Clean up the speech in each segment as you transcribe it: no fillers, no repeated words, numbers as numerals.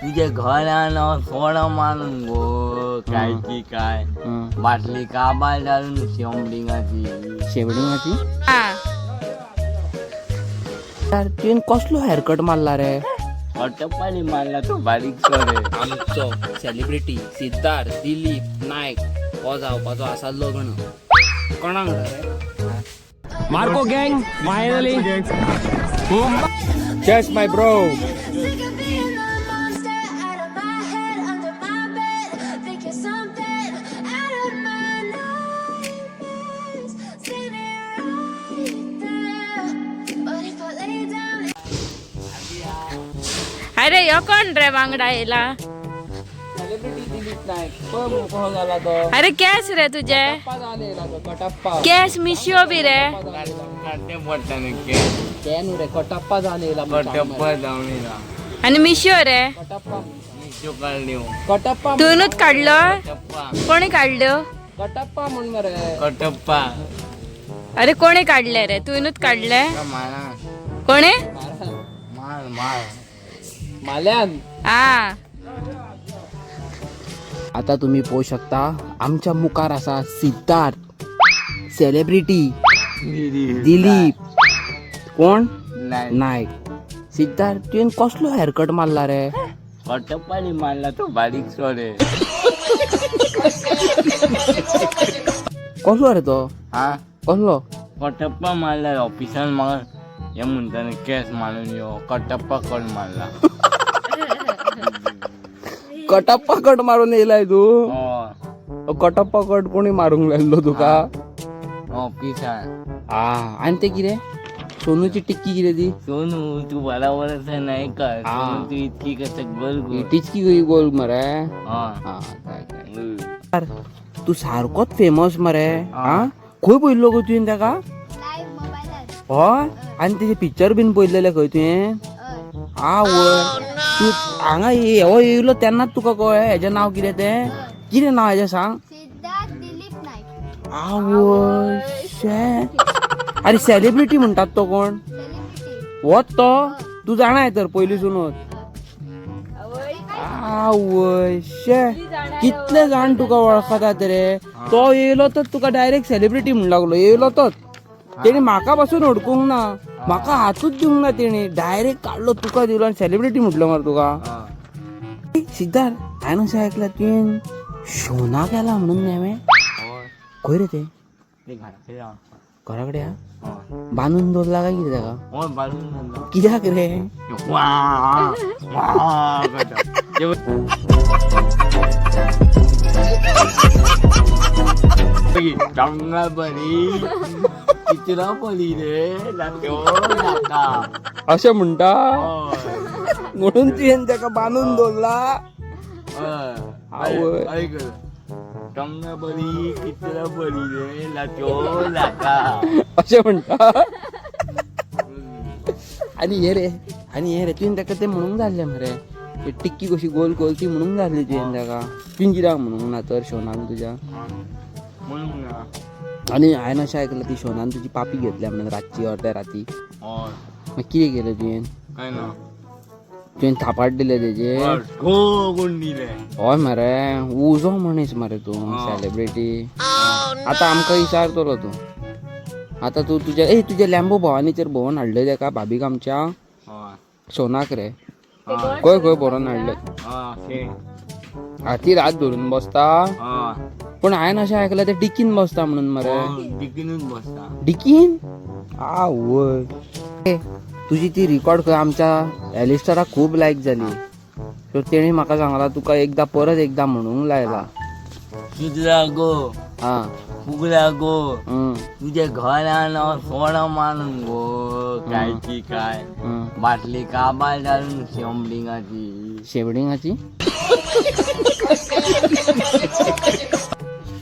तुझे घरान सोडो मारून गो काय की काय बाटली काबार घालून शेंबडिंगाची. शेवडिंगाची. हा. यार, तुवें कसलो हेअरकट मारला रे? कटप्पानी मारला तो बारीक रे. आमचो सेलिब्रिटी सिद्धार्थ दिलीप नायक हो जावपाचो आसा लग्न. कोणाक रे? Marco gang, finally. Cheers, my bro. Sick of being the monster out of my head, under my bed. Think you're something out of my nightmares. Standing right there. But if I lay down. अरे यो कोण रे वांगडा येयला? Celebrity Dilip Naik पळय कसो जाला तो. अरे केस रे तुझे. कटप्पा जावन येयला तो, कटप्पा. केस मिशयो बी रे. काटे पडटा न्ही. ते न्हू रे, कटप्पा जावन येयला म्हण सांग कटप्पा मरे. जावन येयला. आणि मिशयो रे. कटप्पा. मिश्यो काडल्यो. कटप्पा. तुनूच काडलो? कटप्पा. कोणी काडल्यो? कटप्पा म्हण मरे. कटप्पा. अरे कोणी काडले रे? तुनूच काडले? मारा. कोणी? मार मार. माल्यान. हा. आता तुम्ही पोहू शकता, आमच्या मुखार आसा सिद्धार्थ सेलिब्रिटी दिलीप कोण नाही. नायक. सिद्धार्थ, तुवें कसलो हेअरकट मारला रे? कटप्पानी मारला तो बारीक रे. कसलो रे तो? हा. कसलो? कटप्पा मारला. ऑफिसान म्हाका हे म्हणटा न्ही, केस मारून यो कटप्पा कट मारला. कटप्पा कट मारून येयलाय तू? हय. कटप्पा कट कोणी मारूंक लायल्लो तुका? ऑफिसान. आ, आनी ते कितें सोनूची टिक्की कितें ती? सोनू, तू बराबर असं नाही का? हा. सोनू, तू इतकी कसं गोल गोल. टिचकी खंय गोल मरे. हा. हा, काय काय, तू सारकोच फेमस मरे. आ, खंय पयल्लो गो तुवें ताका? हय, आनी तेजे पिक्चर बीन पळयलेले खंय तुवें? आवय, तूं हांगा हो येयलो तेन्नाच तुका कळ्ळें हेजें नांव कितें तें? कितें नांव हेजें सांग. सिद्धार्थ दिलीप नाईक. आवय शे, अरे सेलिब्रिटी म्हणटात तो कोण? सेलिब्रिटी. होच तो. तूं जाणाय तर पयलींसूनच. आवय शे, कितले जाण तुका वळखतात रे. तो येयलो तर तुका डायरेक्ट सेलिब्रिटी म्हण लागलो. येयलो तोच, तेणी म्हाका पासून हडकूंक ना, म्हाका हातूच दिवंक ना, तेणी डायरेक्ट काडलो तुका दिलो आनी सेलिब्रिटी म्हटलो मरे तुका. सिद्धार्थ, हांवें अशें आयकलां तुवें शोना केला म्हणून नवें. खंय रे तें? ते घराकडेन आहा. घरा कडेन आहा? हय. बांदून दवरला काय कितें ताका? हय, बांदून दवरला. कित्याक रे? वा वा करता. ते टंगा बरी कितरा बरी रे लाट्यो नाका. अशें म्हणटा? हय. म्हणून तुवें ताका बांदून दवरला? हय. आवय. ऐक, टंगा बरी कितरा बरी रे लाट्यो नाका. अशें म्हणटा? आनी हे रे, आनी हे रे, तुवें ताका तें म्हणूंक जाल्लें मरे, ती टिक्की कशी गोल गोल ती म्हणूंक जाल्ली तुवें ताका. तुवें कित्याक म्हणूंक ना तर शोनाक तुज्या? म्हणून ना. आनी हांवें अशें आयकलां ती शोनान तुजी पापी घेतल्या म्हणून रातची, अर्द्या राती. हय. मागीर कितें केलें तुवें? काय ना. तुवें थापाट दिलें तेजेर? गो कोण दिले. हय मरे, उजो मनीस मरे तूं. सेलिब्रिटी आतां आमकां विचारतलो तूं. आतां तूं तुज्या ए तुज्या लॅम्बो भवानीचेर भोंवन हाडले तेका भाभीक आमच्या? हय. शोनाक रे? खंय खंय भरोन हाडले? हय. हातीर हात धरून बसता? हय. पूण हांवें अशें आयकलां ते डिकीन बसता म्हणून मरे. डिकीनूच बसता. डिकीन? आवय, तुजी ती रिकॉर्ड खंय आमच्या एलिस्टराक खूब लायक जाली. सो तेणी म्हाका सांगला तुका एकदां परत एकदां म्हणूंक लायला. सुजला गो. आं. फुगला गो. हं, तुझ्या घरान सोडो मारून गो काय की काय हं. बाटली काबार घालून शेंबडिंगाची. शेवडिंगाची.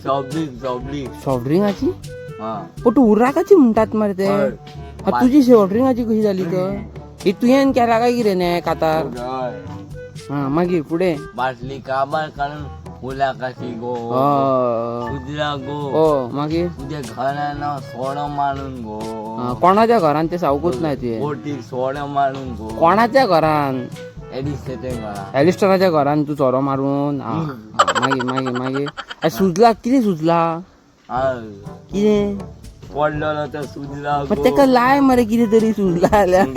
Soft drink. सॉफ्ट ड्रिंकाची? हा. पण तूं उर्राकाची म्हणटात मरे ते. हय. हा, तुजी सॉफ्ट ड्रिंकाची कशी जाली तर ही? तुवें केला काय कितें न्ही कातार? हय. हा, मागीर फुडें? बाटली काबार काडून उलाकाशी गो. हय. सुजला गो. हो, मागीर? तुझ्या घरान सोडो मारून गो. हा, कोणाच्या घरान ते सावकूच ना तुवें. बोटीर सोडो मारून गो. कोणाच्या घरान? एडिस्टाच्या घरा. एलिस्टराच्या घरान तूं सोरो मारून. आं, आं, मागीर मागीर मागीर आनी सुजला कितें सुजला? हय. कितें? पडलेलो तो सुजला मग गो. तेका लाय मरे कितें तरी सुजला जाल्यार.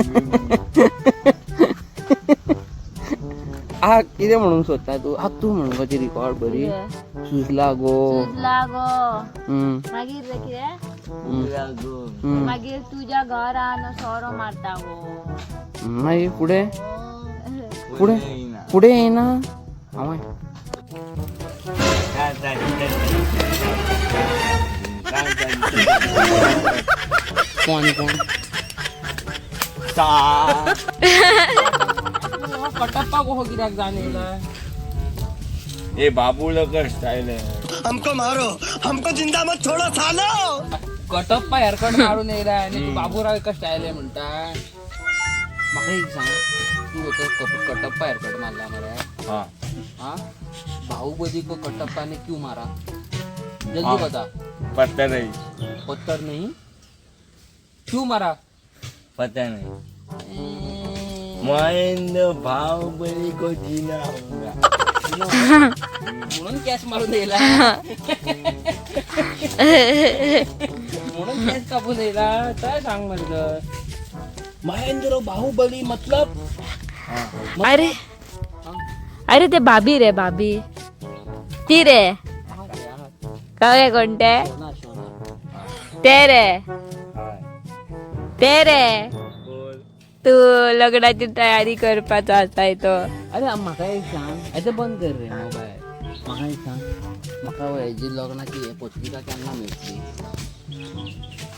आ कितें म्हणूंक सोदता तूं? आ तूं म्हणूंक ती रिकॉर्ड बरी सुजला गो. सुजला गो. मागीर रे कितें? सुजला गो. मागीर तुज्या घरान सोरो मारता गो. मागीर फुडें फुडें येयना. फुडें येयना हांवें. काय काय काय काय. कोण कोण? ता. कटप्पा कसो कित्याक जावन येयला? ए बाबूला का स्टाईल आहे. कटप्पा हेअरकट मारून येयला आनी तूं बाबूराव एका स्टायल आहे म्हणटा. म्हाका एक सांग, तूं आतां कटप्पा हेअरकट मारला मरे. हा. हाँ, बाहुबली को कटप्पा ने क्यों मारा? जल्दी हाँ। बता. पत्ता नाही. पत्थर नहीं, क्यों मारा? पता नहीं. महेंद्र बाहुबली को जीना होगा. म्हणून कॅश मारून येयला, म्हणून कॅश कापून येयला. काय सांग मरे तर. महेंद्र बाहुबली मतलब. अरे अरे ते भाभी रे, भाभी ती रे. कळ्ळें कोण ते? ते रे, ते रे. तू लग्नाची तयारी करपाचो आसाय तो. अरे म्हाका एक सांग, हें बंद कर रे मोबायल. म्हाका एक सांग, म्हाका हेजी लग्नाची हे पत्रिका केन्ना मेळटली?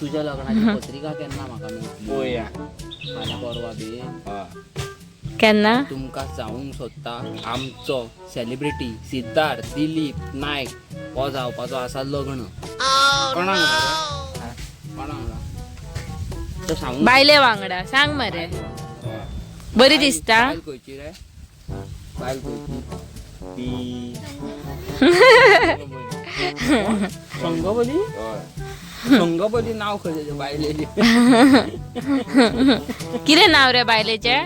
तुज्या लग्नाची पत्रिका केन्ना म्हाका मेळटली? पोया. फाल्यां परवा बी? हा. केन्ना? तुमकां सांगूंक सोदता, आमचो सेलिब्रिटी सिद्धार्थ दिलीप नायक हो जावपाचो आसा लग्न. कोणाक रे? कोणाक तो सांगूंक. बायले वांगडा सांग मरे. बरी दिसता. बायल खंयची रे? बायल खंयची? ती संगबली. संगबली नाव खंय तेजें बायलेचें? कितें नाव रे बायलेचें?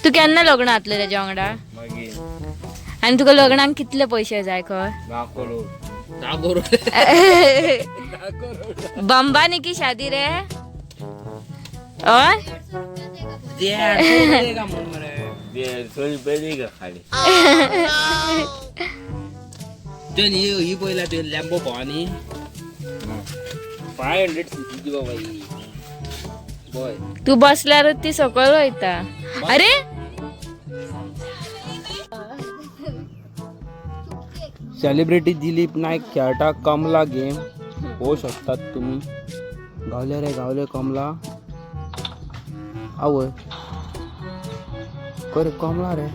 तू केन्ना लग्न जातलें तेज्या वांगडा? मागीर. आनी तुका लग्नाक कितले पयशे जाय खंय? 10 करोड. 10 करोड. बंबानी की शादी रे? हय. 150 रुपया म्हणून मरे. 150 रुपये दे का खाली. तुवें ही ही पयला तुवें लॅम्बो भवानी 500 सीसीची बाबा ही पळय. तू बसल्यारच ती सकयल वयता. अरे सेलिब्रिटी दिलीप नायक खेळटा कमला गेम होऊ शकतात तुम्ही. गावले रे, गावले कमला. आवय खंय रे कमला रे?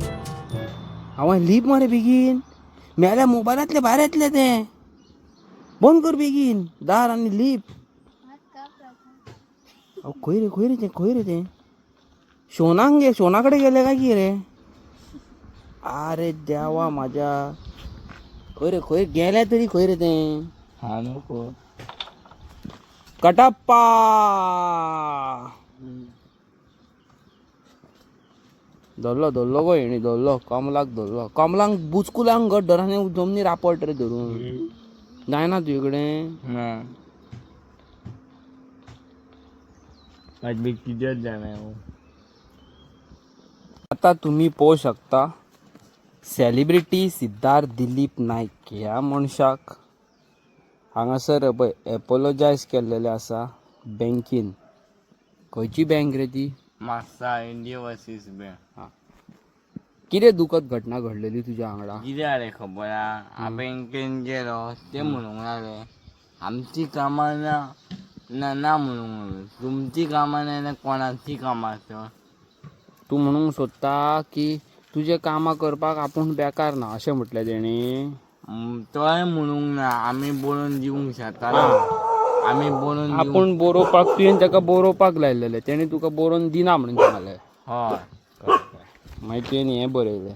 आवय लीप मरे बेगीन. मेल्या मोबायलांतले भायर येतले ते. बंद कर बेगीन दार आनी लीप. अहो खंय रे, खंय रे तें? खंय रे तें? शोनाक गे, शोना कडेन गेले काय की रे? अरे देवा माझ्या, खंय रे, खंय गेले तरी? खंय रे तें? हा नको. कटप्पा. धरलो, धरलो गो हेणी, धरलो कमलाक, धरलो कमलाक. बुचकुलांक घट धर आनी जमनीर आपट रे धरून. जायना तुजे कडेन. ना, आज बी कितेंच जाणा हांव. आता तुम्ही पळोवंक शकता, सेलिब्रिटी सिद्धार्थ दिलीप नायक ह्या मनशाक हांगासर पळय एपोलोजायज केल्लेलें आसा बँकेन. खंयची बँक रे ती? Mapusa India overseas bank. कितें दुखद घटना घडलेली तुज्या वांगडा? कितें जालें खबर आहा? हांव बँकेन गेलो, ते म्हणूंक लागले आमची कामां ना ना ना म्हणूंक लागले. तुमची कामां ना जाल्यार कोणाची कामां आसा? तूं म्हणूंक सोदता की तुजें कामां करपाक आपूण बेकार ना अशें म्हटलें तेणी? तोय म्हणूंक ना आमी बरोवन दिवंक शकता, आमी बरोवन दिवंक. आपूण बरोवपाक, तुवें ताका बरोवपाक लायलेलें, तेणी तुका बरोवन दिना म्हणून सांगलें. हय. मागीर तुवें हें बरयलें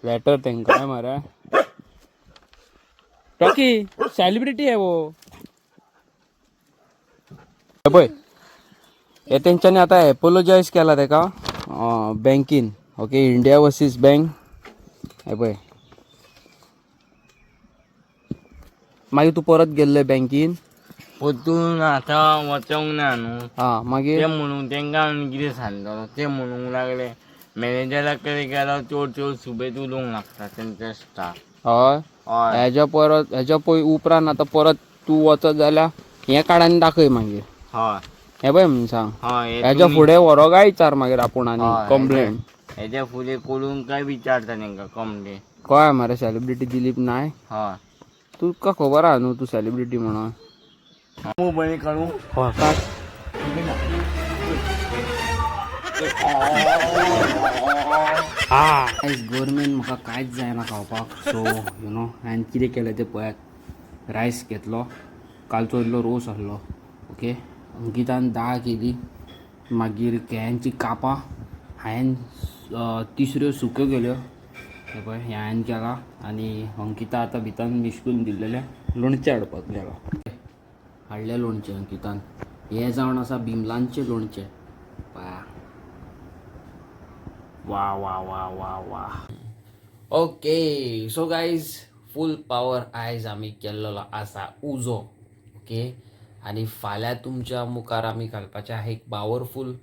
लेटर तांकां मरे. रॉकी सेलिब्रिटी आहे वो. हे पळय, हे तेंच्यांनी आतां एपोलोजायज केला ताका. बँकीन. Okay, India overseas bank. हे पळय, मागीर तूं परत गेल्ले बँकीन? परतून आतां वचोंक ना न्हू. आं, मागीर? ते म्हणून तेंकां हांवें कितें सांगतलो? ते म्हणूंक लागले मॅनेजरा कडेन गेलो, चोड चोड सुबेज उलोवंक लागता तेंचे स्टाफ. हय. हय. हेज्या परत, हेज्या पय उपरांत आतां परत तूं वचत जाल्यार हें काड आनी दाखय मागीर. हय. हें पळय म्हणून सांग. हय, हे हेज्या तुमी फुडें व्हरो काय विचार मागीर आपूण आनी हय. कंप्लेन. हेज्या फुडें करून काय विचारता तेंकां कंप्लेन. कळ्ळें मरे, सेलिब्रिटी दिलीप नायक. हय. तुका खबर आहा न्हू तूं सेलिब्रिटी म्हणून. मोबायल काडूं? हय, काड. आयज गोरमेंट म्हाका कांयच जायना खावपाक. सो you know हांवें कितें केलें तें पळयात. रायस घेतलो, कालचो इल्लो रोस आहलो. ओके, अंकितान दाळ केली, मागीर केळ्यांची कापां हांवें तिसऱ्यो सुक्यो केल्यो. हे पळय, हें हांवें केलां. आनी अंकिता आतां भितर मिशकून दिल्लेलें लोणचें हाडपाक गेलो. हाडलें लोणचें अंकितान. हें जावन आसा बिमलांचें लोणचें. पळया, वा वा वा वा वा. Okay, so guys, full power आयज आमी केल्लो आसा उजो. ओके, आनी फाल्यां तुमच्या मुखार आमी घालपाचें आहा एक पावरफूल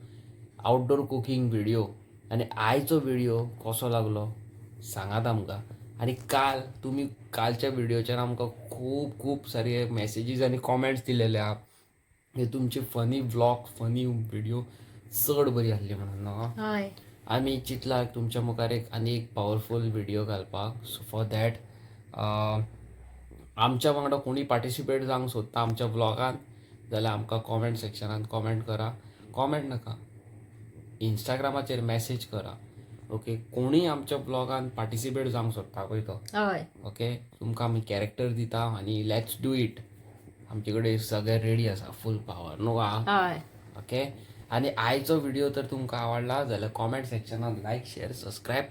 आउटडोर कुकींग व्हिडियो. आनी आयचो व्हिडियो कसो लागलो सांगात आमकां. आनी काल तुमी कालच्या व्हिडियोचेर आमकां खूब खूब सारे मॅसेजीस आनी कॉमेंट्स दिलेले आहा, हे तुमचे फनी व्लॉग, फनी व्हिडियो चड बरी आहली म्हणून न्हू. हय. आमी चिंतला तुमच्या मुखार एक आनी एक पावरफूल व्हिडियो घालपाक. सो फॉर that आमच्या वांगडा कोणी पार्टिसिपेट जावंक सोदता आमच्या व्लॉगान जाल्यार आमकां कॉमेंट सेक्शनान कॉमेंट करा. कॉमेंट नाका, इंस्टाग्रामाचेर मॅसेज करा. ओके, कोणीय आमच्या व्लॉगान पार्टिसिपेट जावंक सोदता पळय तो. हय. ओके, तुमकां आमी कॅरेक्टर दिता आनी let's do it. आमचे कडेन सगळें रेडी आसा, फूल पावर न्हू आ. हय. ओके, आनी आयचो व्हिडिओ तर तुमकां आवडला जाल्यार कॉमेंट सेक्शनान लायक, शेअर, सबस्क्रायब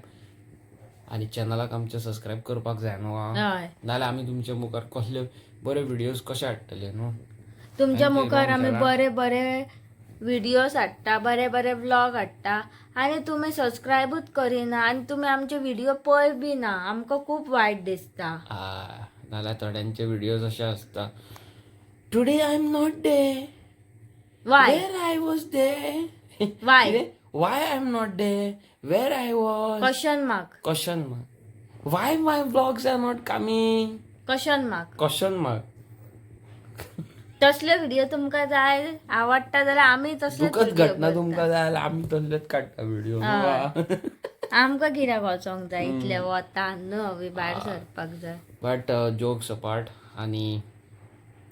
आनी चॅनलाक आमच्या सबस्क्रायब करपाक जाय न्हू आ. हय. नाल्यार आमी तुमच्या मुखार कसले बरे व्हिडियोज कशे हाडटले न्हू. तुमच्या Thank you, मुखार आमी Ram. बरे बरे व्हिडियोज हाडटा, बरे बरे व्लॉग हाडटा आनी तुमी सबस्क्रायबूच करिना आनी तुमी आमचे व्हिडिओ पळय बी ना, आमकां खूब वायट दिसता. नाल्यार थोड्यांचे व्हिडियोज अशे आसता, today I am not there, why? Where I was there. Why? Why I am not there, where I was? Question mark. Question mark. Why my vlogs are not coming? Question mark. Question mark. तसले video तुमकां जाय, आवडटा जाल्यार आमी तसले दुखद घटना तुमकां जाय जाल्यार आमी तसलेच काडटा व्हिडिओ. आमकां कित्याक वचोंक जाय इतले वतान न्हू अवी भायर सरपाक जाय. बट जोक्स अपार्ट, आनी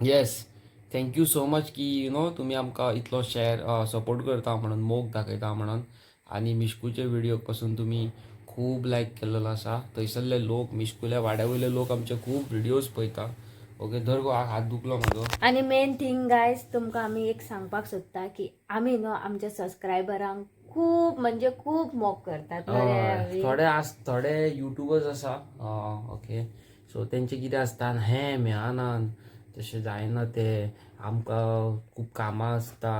yes, thank you so much की you know तुमी आमकां इतलो शेअर सपोर्ट करता म्हणून, मोग दाखयता म्हणून. आनी मिश्कूचे व्हिडिओ पासून तुमी खूब लायक केल्लो आसा. थंयसरले लोक, मिश्कुल्या वाड्या वयले लोक आमचे खूब व्हिडियोज पळयता. ओके, धर गो, हात दुखलो म्हजो. आनी मेन थिंग गायज, तुमकां आमी एक सांगपाक सोदता की आमी न्हू आमच्या सबस्क्रायबरांक खूब म्हणजे खूब मोग करतात. बरे आमी. थोडे आस, थोडे युट्यूबर्स आसा, ओके, सो तेंचे कितें आसता, हें मेळना, तशें जायना, ते आमकां खूब कामां आसता,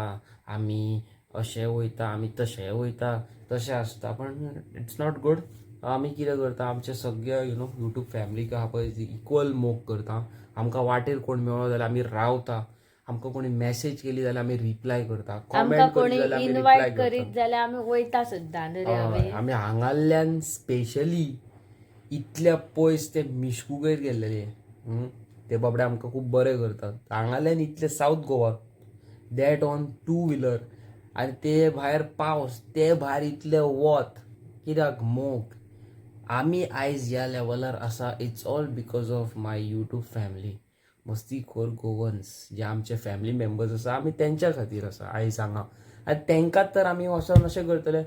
आमी अशें वयता, आमी तशें वयता, तशें आसता. पण it's not good. आमी कितें करता, आमचे सगळे you know YouTube फॅमिलीक आहा पळय इक्वल मोग करता. आमकां वाटेर कोण मेळ्ळो जाल्यार आमी रावता, आमकां कोणी मॅसेज केली जाल्यार आमी रिप्लाय करता, आमकां कॉमेंट कोणी केली जाल्यार आमी रिप्लाय इनवायट करता. करीत जाल्यार आमी वयता सुद्दां न्हू रे हय, आमी. आमी हांगाल्यान स्पेशली इतल्या पयस ते मिश्कुगेर गेल्लेले. ते बाबडे आमकां खूब बरें करतात. हांगाल्यान इतले South Goa, that on two wheeler, आनी ते भायर पावस, ते भायर इतले वत, कित्याक मोग. आमी आयज ह्या लेवलार आसा, it's all because of my YouTube family, मस्ती खोर गोवन्स, जे आमचे फॅमिली मेंबर्स आसा, आमी तेंच्या खातीर आसा आयज हांगा. आनी तेंकांच तर आमी वचोन अशें करतले,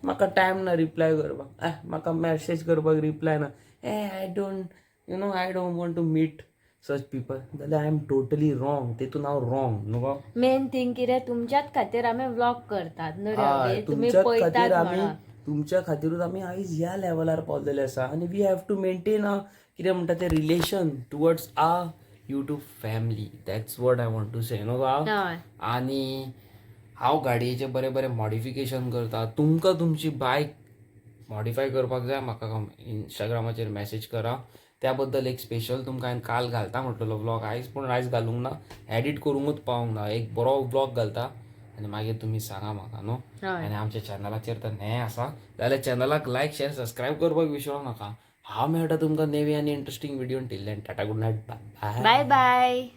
म्हाका टायम ना रिप्लाय करपाक, म्हाका मॅसेज करपाक रिप्लाय ना, ए I don't you know I don't want to meet such people, जाल्यार I am totally wrong. तेतून हांव रॉंग न्हू गो. मेन थिंग कितें, तुमच्याच खातीर आमी व्लॉग करतात न्हू रे हय, आमी, तुमी तुमच्याच पळयतात खातीर आमी म्हणून. तुमच्या खातीरूच आमी आयज ह्या लेवलार पावलेले आसा. आनी we have to maintain a कितें म्हणटा तें relation towards a YouTube family. That's what I want to say न्हू गो. हय. आनी हांव गाडयेचे बरे बरे मॉडिफिकेशन करता. तुमकां तुमची बायक मॉडिफाय करपाक जाय, म्हाका इंस्टाग्रामाचेर मॅसेज करा. त्या बद्दल एक स्पेशल तुमकां हांवें काल घालता म्हटलेलो व्लॉग आयज, पूण आयज घालूंक ना, एडिट करूंकूच पावूंक ना. एक बरो व्लॉग घालता आनी मागीर तुमी सांगा म्हाका न्हू. आनी आमच्या चॅनलाचेर तर हें आसा जाल्यार चॅनलाक लायक शेअर सबस्क्रायब करपाक विसरूं नाका. हांव मेळटा तुमकां नेवी आनी interesting video. Till then tata, good night, bye bye bye.